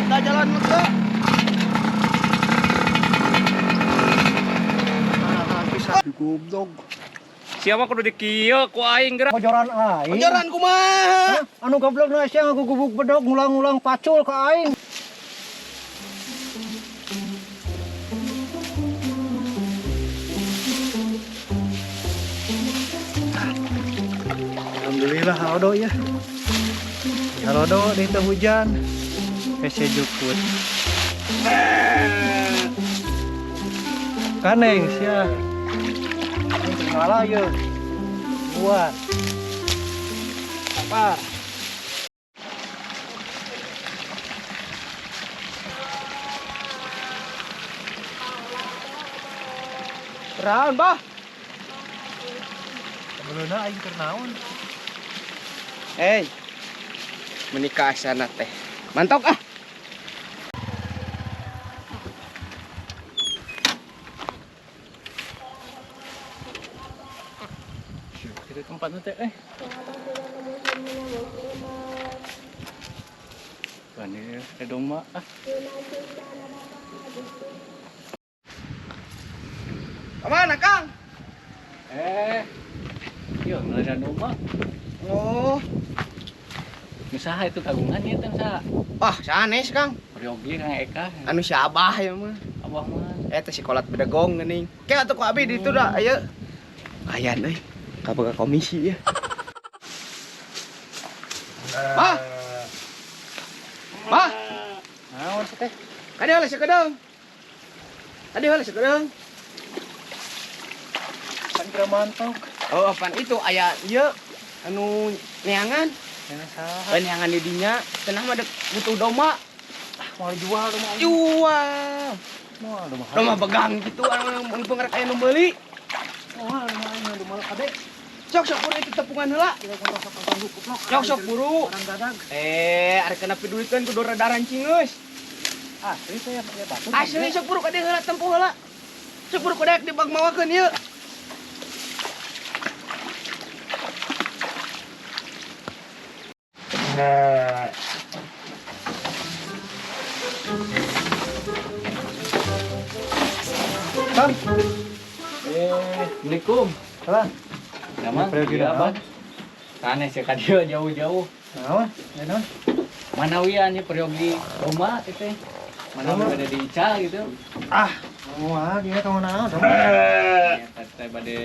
Da jalan lega. Goblok. Siapa kudu dikieu ku aing geura. Mojoran aing. Ajaran kumaha? Anu goblok na sia ngagugubug bedog ngulang-ngulang pacul ka aing. Alhamdulillah halodo ya. Halodo di teu hujan. Hese jukut. Kaneng sia. Ngalah ye. Buan. Sapar. Raon, Bah. Sebelumna aing keur naon? Hei. Menikah sana teh. Mantok ah. Itu tempatnya teh eh. Bani domba ah. Kemana, Kang? Eh. Yo, ngeliat domba. Oh, Usaha itu kagungan ieu teh usaha. ah sanes, Kang. Peryogi Kang Eka. Anu si Abah ya mah. Abah mah. Eta si kolat bedegong geuning. Ke atuh ku abi di itu dah, ayo. Ayan euy. Kaboga komisi ya. Bah. Bah, Naon sih teh? kade heula sakedeung. Kade heula sakedeung. Kan kira mantok. Oh, apaan itu aya ieu anu neangan. Neangan saha? Eh, neangan di dinya, cenah mah dek butuh domba. Ah, mau dijual domba aing. Jual. Moal domba. Domba begang gitu anu mumpung rek aya nu meuli. Moal domba aing domba kade. Sok sok buru itu tepungan heula. Sok sok buru. Barang dadag. Eh, arek kena duit kan kudu rada rancing geus. Asli teh ya batur. Asli sok buru kade heula tempuh heula. Sok buru kudu di bag mawakeun ieu. Kang. Eh, Assalamualaikum. Salah. Nama Peryogi iya, naon? Abah. Aneh sih ka dieu jauh-jauh. Naon? Ya naon? Manawian ieu peryogi domba itu. Manawi Domba? bade diical gitu. Ah, moal dia kamu naon domba. Ya, teh bade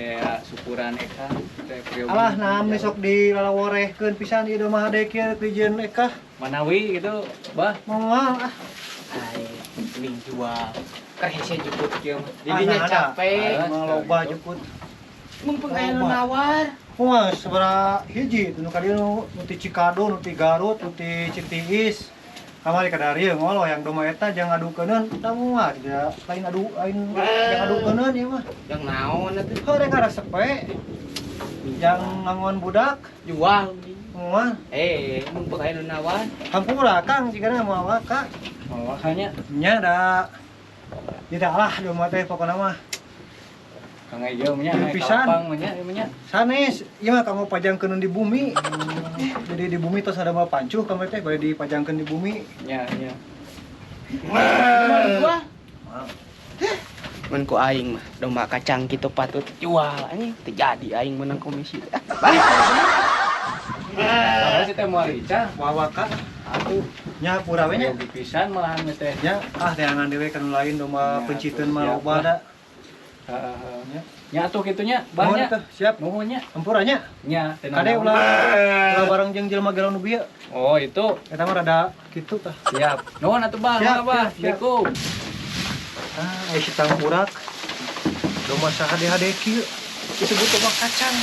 syukuran Eka teh peryogi. Alah, naam nih sok dilalaworehkeun pisan ieu domba hade kieu dijieun Eka. Manawi gitu, Bah. Moal ah. Ai, mending jual. Keur hese jukut kieu mah. Didinya Ah, nah, capek. nah. Emang loba jukut. Mumpung aya nu Loba. nawar. Wah, sabaraha hiji nu ka dieu nu ti Cikado, nu ti Garut, nu ti Citiis. Kamari ka dieu ngolo yang domba eta jang ngadukeuneun, da moal tidak lain adu lain jang ngadukeuneun ieu mah. Yang naon atuh? Heuh rek ngaresep we. Jang ngangon budak, Jual. moal. Eh, mumpung aya nu nawar. Hampura Kang jigana moal ka. Oh, hanya Nya da tidak lah domba teh pokona mah. Kang Ejo nya Ieu pisan. kalapang nya ieu nya. Sanes, ieu mah kamu pajangkeun di bumi. Jadi di bumi tos ada mah pancuh kamu teh bade dipajangkeun di bumi. Nya nya. Jual. Mun ku aing mah domba kacang kitu patut jual anjing teu jadi aing menang komisi. Ah, balik. Padahal sih teh moal ical. Wawaka Atuh, nya pura we nya. peryogi pisan malahan mah teh. Nya ah teangan dewe kan lain domba Nya, penciteun atuh, mah siap loba lah. da. Heeh. Nya. Nya atuh kitu nya, Bah Nuhun nya. atuh, siap. Nuhun nya. Hampura nya. Nya, teu Kade nanaon. ulah ulah bareng jeung jelema gelo nu bieu. Oh, itu. Eta mah rada kitu tah. Siap. Nuhun atuh Bah, Siap, Bah. siap, siap. Assalamualaikum. Ah, aya si tangkurak. Domba sahade-hade kieu. Disebut domba kacang.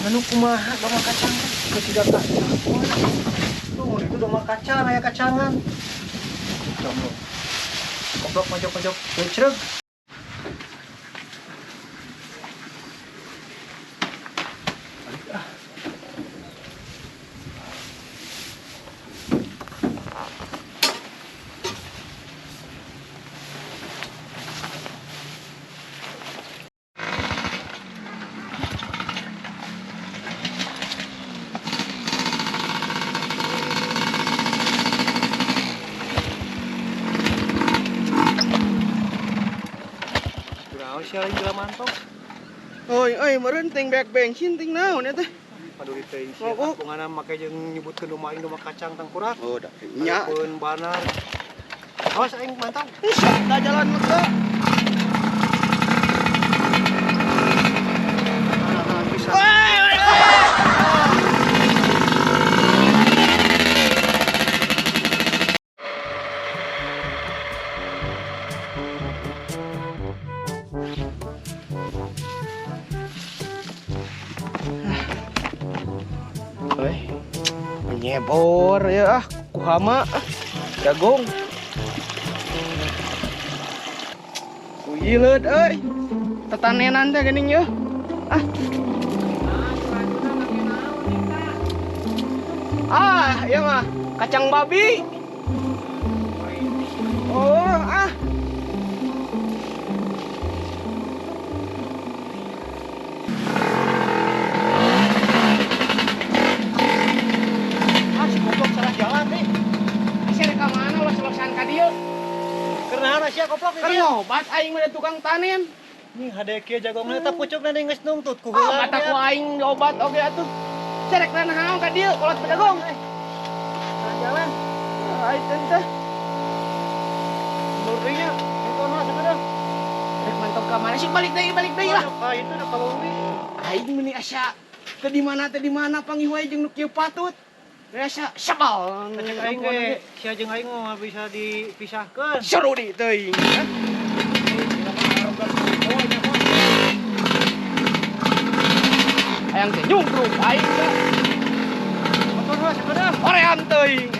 Anu kumaha domba kacang teh? Ketiga kacang. Tuh, itu domba kacang aya kacangan. Jomblo. Koplok pojok-pojok becreg. Balik ah. Sia lain jelema mantong. Oi, oi, meureun ting beak bensin ting naon eta teh. Paduli teuing sia. Bungana make jeung nyebutkeun domba aing domba kacang tangkurak. Oh, da nya. Pun banar. Awas aing mantong. Sok da jalan mah. Nyebor ya ah, kuhama ah, jagung. Kuyileut euy. Tetanenan teh geuning yeuh. Ah. Ah, ieu mah kacang babi. Oh, ah. Ngobat aing mah tukang tanen. Nih hade kieu jagongna eta pucukna deui geus nungtut ku heula. Ah, mata ku aing diobat oge atuh. Cerek naon ka dieu kolot pedagong. Salah jalan. Ai teh. Mundur deui nya. Itu mah sakedeung. Rek mantap ka mana sih balik deui lah. Ka itu da kaleuwi. Aing meuni asa ke di mana teh di mana panggih wae jeung nu kieu patut. Asa sebal. Cek aing ge sia jeung aing mah bisa dipisahkeun. Seru di teuing. Ayang teh nyumbruk aing teh. Motor mah sakedeung. Oream teuing.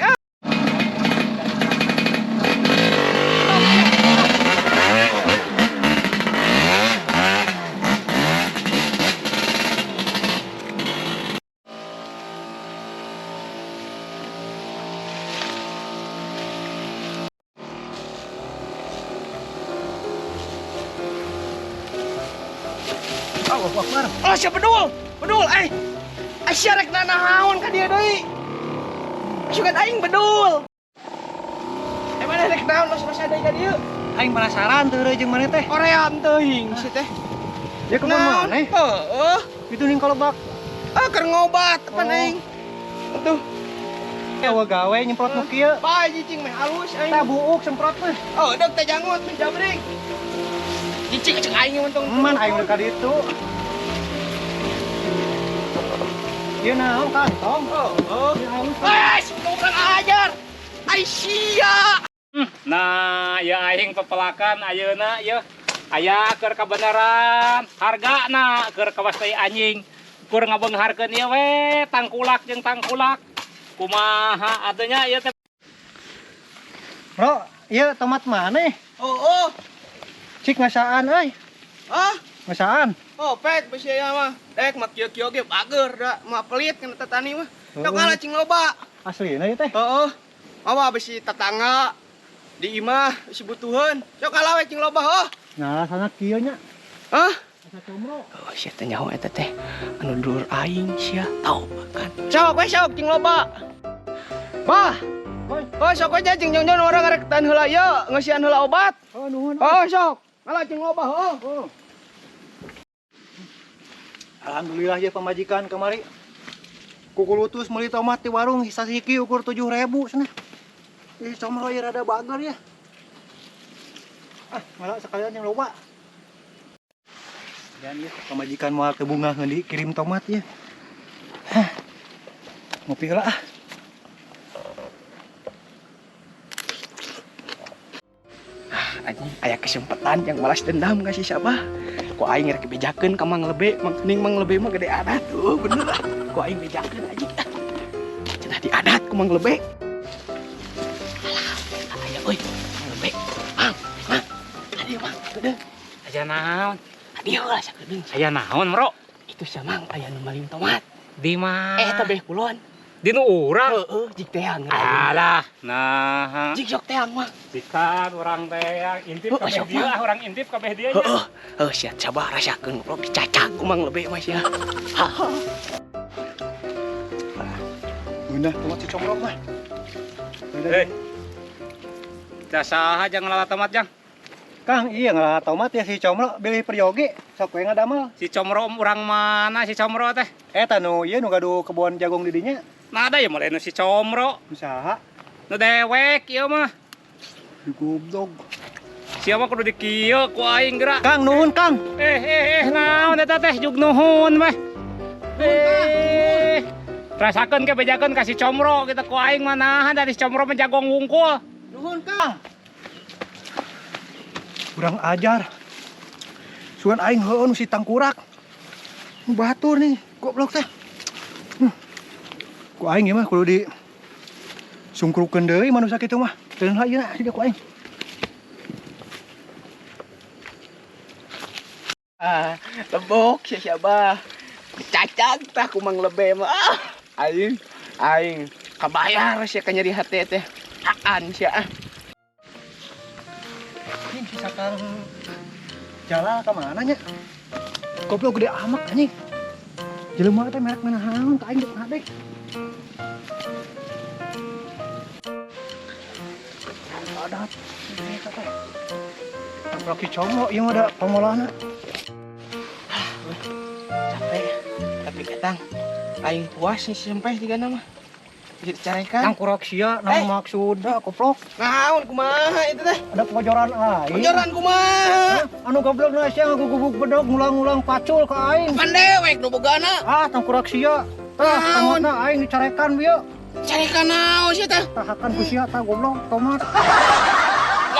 Allahu Akbar. Oh, siapa bedul? Bedul, eh. Asya rek nanahaon ka dieu deui. Sugan aing bedul. Eh mana rek naon los-los deui ka dieu? Aing penasaran teu jeung maneh teh. Oream teuing si teh. Ya kemana maneh? Heeh. Itu ning kolobak. Ah, keur ngobat pan aing. Atuh. Awa gawe nyemprot nu kieu. Bae cicing meh halus aing. Tah buuk semprot mah. Oh, deuk teh jangut meh jabrik. Cicing cek aing untung. Man aing ka ditu. Ieu naon kantong? Oh, oh. Eh, kurang ajar. Ai sia. Nah, ya aing pepelakan ayeuna yeuh. Aya keur kabeneran, hargana keur kawas tai anjing. Kur ngabeungharkeun ieu we tangkulak jeung tangkulak. Kumaha atuh nya ieu teh. Bro, ieu tomat maneh? Oh, oh. Cik ngasaan euy. Ah, ngasaan. Oh, pek bisi aya mah. Dek mah kieu-kieu ge bager da, mah pelit kana tetani mah. Sok ngalah cing loba. Aslina ieu teh. Heeh. Mawa bisi tetangga di imah bisi butuheun. Sok ngalah we cing loba heuh. Nah, sana kieu nya. Hah? Asa comro. Oh, sia teh nyaho eta teh. Anu dulur aing sia tau makan. Sok we sok cing loba. Bah. Oh, sok we cing jongjon urang arek tan heula ieu, ngeusian heula obat. Oh, nuhun. Oh, sok. Ngalah cing loba heuh. Oh. Alhamdulillah ya pamajikan kemari. Kukulutus meuli tomat di warung sasiki ukur 7.000 cenah. Ih, comro ya rada bager ya. Ah, malah sekalian yang loba. Dan ya pamajikan moal teu bungah ngendi kirim tomat ya. Hah. Ngopi heula ah. Ah, anjing aya kesempatan yang balas dendam ka si Sabah. Ku aing rek bejakeun ka Mang Lebe, Mang Kening Mang Lebe mah gede adat tuh, bener ah. Ku aing bejakeun anjing. Cenah di adat ku Mang Lebe. Alah, aya euy, Mang Lebe. Mang, Mang. Adia Mang, geudeung. Aya naon? Adia lah sakedeung. Aya naon, Bro? Itu sia Mang aya nu maling tomat. Di mana? Eh, teh beh kulon. Di nu urang. Heeh, jik teang. Alah, nah. Jik sok teang mah. Sikan urang teh intip Oh, kabeh sok dia, mah. urang intip kabeh dia nya. Heeh. Heuh, sia coba rasakeun goblok dicacak ku Mang Lebe mah sia. Haha. Ngeunah tomat si comro mah. Hei. Tah saha jang ngala tomat jang? Kang, iya ngalah tomat ya si Comro bilih peryogi sok we ngadamel. Si Comro urang mana si Comro teh? Eta nu ieu nu gaduh kebon jagung di dinya. Nah ada ya mulai nu si Comro. Nu saha? Nu dewek ieu mah. Di goblok. Sia mah kudu dikieu ku aing geura. Kang, nuhun Kang. Eh eh eh naon eta teh jug nuhun mah. Eh. Rasakeun ke bejakeun ka si Comro kita ku aing mah nahan dari si Comro mah jagong wungkul. Nuhun Kang. Kurang ajar. Sugan aing heueuh nu si tangkurak. Nu batur nih, goblok teh. Ku aing ieu mah kudu di sungkrukeun deui manusia kitu mah. Teu lah ieu siga ku aing. Ah, lebok sia siapa? Cacag tah ku Mang Lebe mah. Ah, aing aing kabayar sia ka nyeri hate teh. Aan sia ah. Anjing si Sakang Jalal ka mana nya? Goblok gede amat anjing. Jelema teh merek mana haun ka aing deuk ngadek. Adat eta teh. Tangkurak si Comro ieu mah da pamolana. Capek. Tapi ketang aing puas nih sampai tiga nama. Jadi carekan. Tangkurak sia naon Eh. maksudna goblok? Naon kumaha itu teh? Ada pojoran aing. Pojoran kumaha? Anu goblok na sia ngagugubug bedog ngulang-ngulang pacul ka aing. Pan dewek nu bogana. Ah, tangkurak sia. Tah, Naon? tomatna aing dicarekan bieu. Carekan naon sia teh? Tahakan ku sia tah goblok tomat. Ah,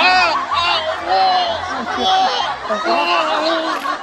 ah, ah, ah, ah.